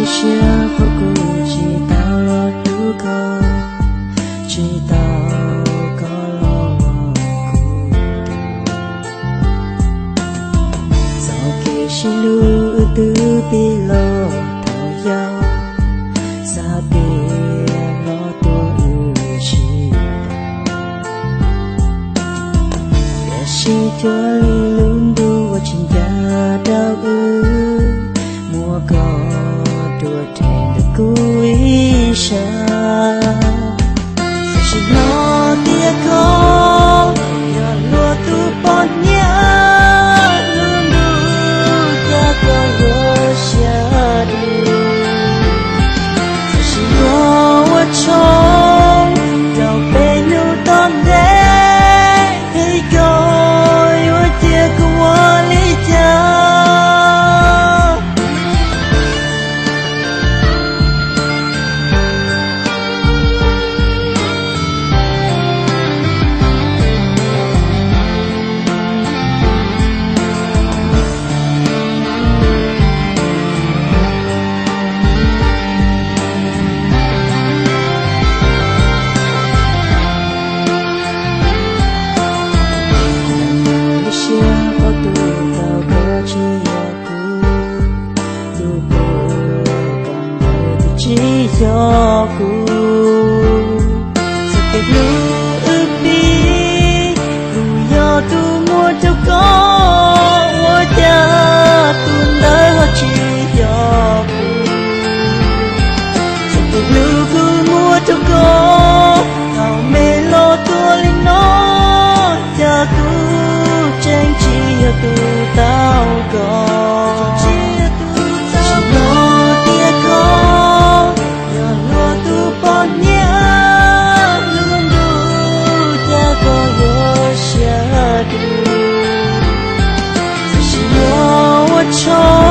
Siab qhov kuv tsis tau los hlub koj, tsis tau koj los hlub kuv. Txoj kev sib hlub wb twb pib los thaum yau, xav tias los tuaj wb sib tau. Tiam sis cuag li lub ntuj uas tsis ncaj rau wb, muab koj rhuav rhe ntawm kuv ib sab. Tam sim no tias koj yog luag tus poj niam, lub ntuj cas koj yuav siab dua. Tam sim no ua tshoob rau peb hnub tom ntej, es koj yuav cia kuv ua li cas? Lub siab qhov tus tau koj tsis yog kuv, tus puas koj ntawd twb tsis yog kuv. Txoj kev hlub wb pib, kuv yog tus muab rau koj, ua cas tus ntawd ho tsis yog kuv. Txoj kev hlub kuv muab rau koj, thaum me los tuaj li no, cas kuv tseem tsis yog tus tau koj. Tam sim no tias koj yog luag tus poj niam, lub ntuj cas koj yuav siab dua. Tam sim no ua tshoob